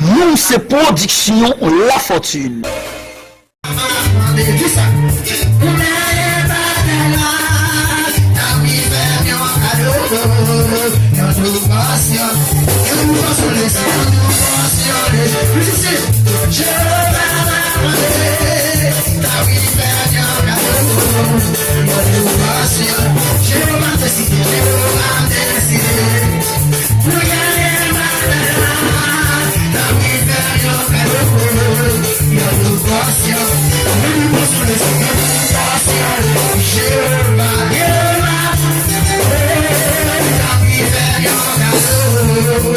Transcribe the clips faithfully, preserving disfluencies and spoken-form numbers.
Nou se pwodiksyon Lafortune. Mande kisa? Pou mèt batay la, n ap rive yon kado. Yon tou pòsyon, yon tou pòsyon lespri, yon tou pòsyon lespri. Jewova va mande, n ap rive yon kado. Yon tou pòsyon, Jewova deside, Jewova deside. Pou gade batay la, n ap rive yon kado. Yon tou pòsyon, yon tou pòsyon lespri, yon tou pòsyon Jewova, Jewova. N ap rive yon kado. Yon tou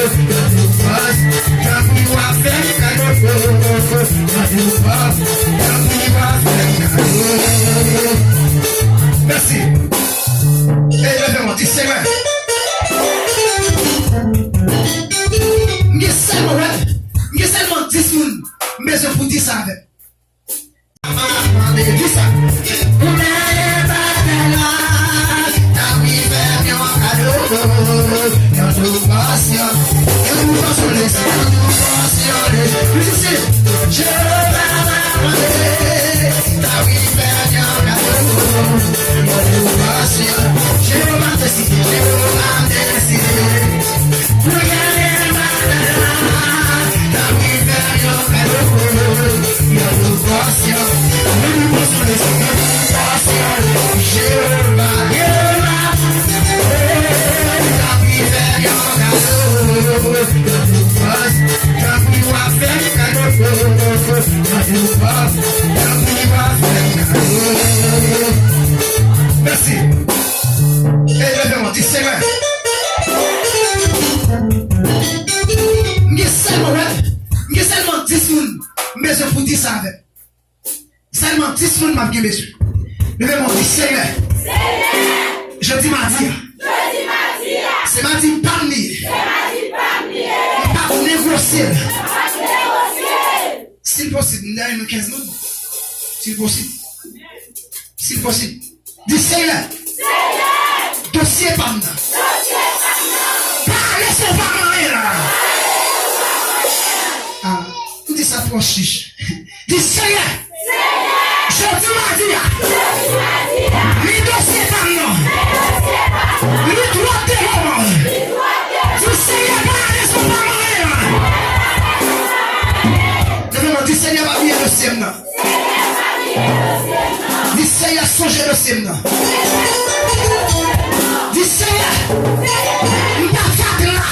pòsyon, tanpri w ap fè m kado. Yon tou pòsyon, tanpri w ap fè m kado. Mèsi. Ey, leve men w, di, Senyè, m gen sèlman, wè, m gen sèlman dis moun m bezwen pou di sa avè m. Mande kisa? Pou mèt batay la, n ap rive yon kado. Yon tou pòsyon, yon tou pòsyon lespri, yon tou pòsyon lespri. Mizisyen, Jewova va mande, n ap rive yon kado. Yon tou pòsyon, Jewova deside, Jewova deside. Pou gade batay la, n ap rive yon kado. Yon tou pòsyon, yon tou pòsyon lespri, yon tou pòsyon Jewova, Jewova. N ap rive yon kado. Yon tou pòsyon, tanpri w ap fè m kado. Yon tou pòsyon, tanpri w ap fè m kado. Mèsi. Ey, leve men w, di, Senyè, m gen sèlman, wè, m gen sèlman dis moun m bezwen pou di sa avè m. Sèlman dis moun m ap gen bezwen. Leve men w, di, Senyè, jodi madi a, se madi pa m li ye. M p ap negosye l. Si l posib, m dèyè nou kenz moun. Si l posib. Si l posib. Di, Senyè, dosye pa m nan, pa ale san w pa manyen l. Ah, m di sa twò chich. Di, Senyè, jodi madi a, men dosye pa m nan. Li twòp devan mwen. Di, Senyè, pa ale san w pa manyen l. Leve men w, di, Senyè, pa bliye dosye m nan. Di, Senyè, sonje dosye m nan. Di, Senyè, m pa fatra.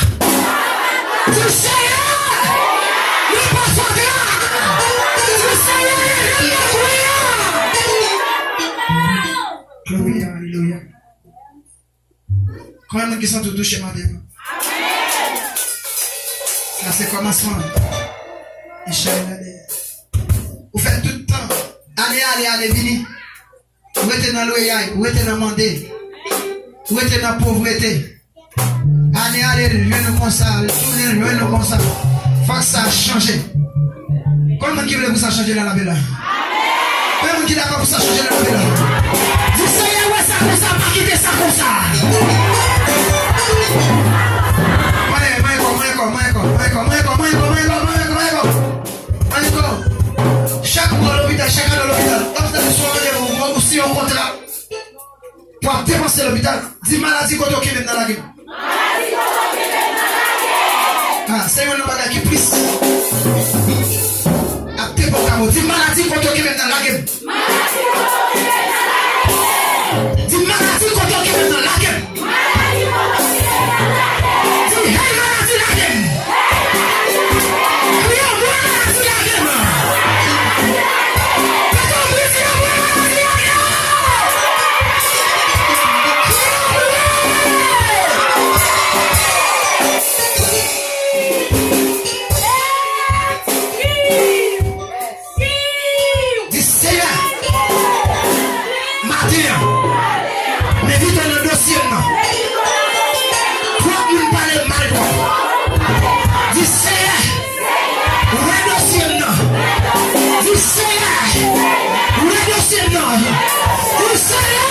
Di, Senyè, m pa fatra. Di, Senyè, ede m nan kounya. Glory, alelouya. Konbyen moun ki santi w touche maten an? Sa se kòmansman. Michay la dèyè. Ou fè tout tan. Ane ale, ane vini. Ou rete nan lweyay, ou rete nan mande. Ou rete nan povrete. Ane ale, lwen nou konsa, tounen lwen nou konsa. Fòk sa chanje. Konbyen moun ki vle pou sa chanje nan lavi la? Konbyen moun ki dakò pou sa chanje nan lavi la? Di, Senyè, wè sa konsa, pa kite sa konsa. Mwen, mwen kò, mwen kò, mwen kò, mwen kò, mwen kò, mwen kò, mwen kò, mwen kò, mwen kò, mwen kò. Chak mwa lopital, chak ane lopital, w ap tande sou yon randevou, ou si yon kontra. W ap depanse lopital. Di, maladi kote w kenbe m nan lage m. Ah, se youn nan bagay ki plis ap depanse kamo. Di, maladi kote w kenbe m nan lage m. Di, maladi kote w kenbe m nan lage m. Di, hey, maladi lage m. Kriye, mwen maladi lage m. Pete w bri di yo, mwen maladi lage m. Di, Senyè, maten an, men vite nan dosye m nan. Twòp moun pale m mal twòp. Di, Senyè, wè dosye m nan. Di, Senyè, wè dosye m nan. Di, Senyè,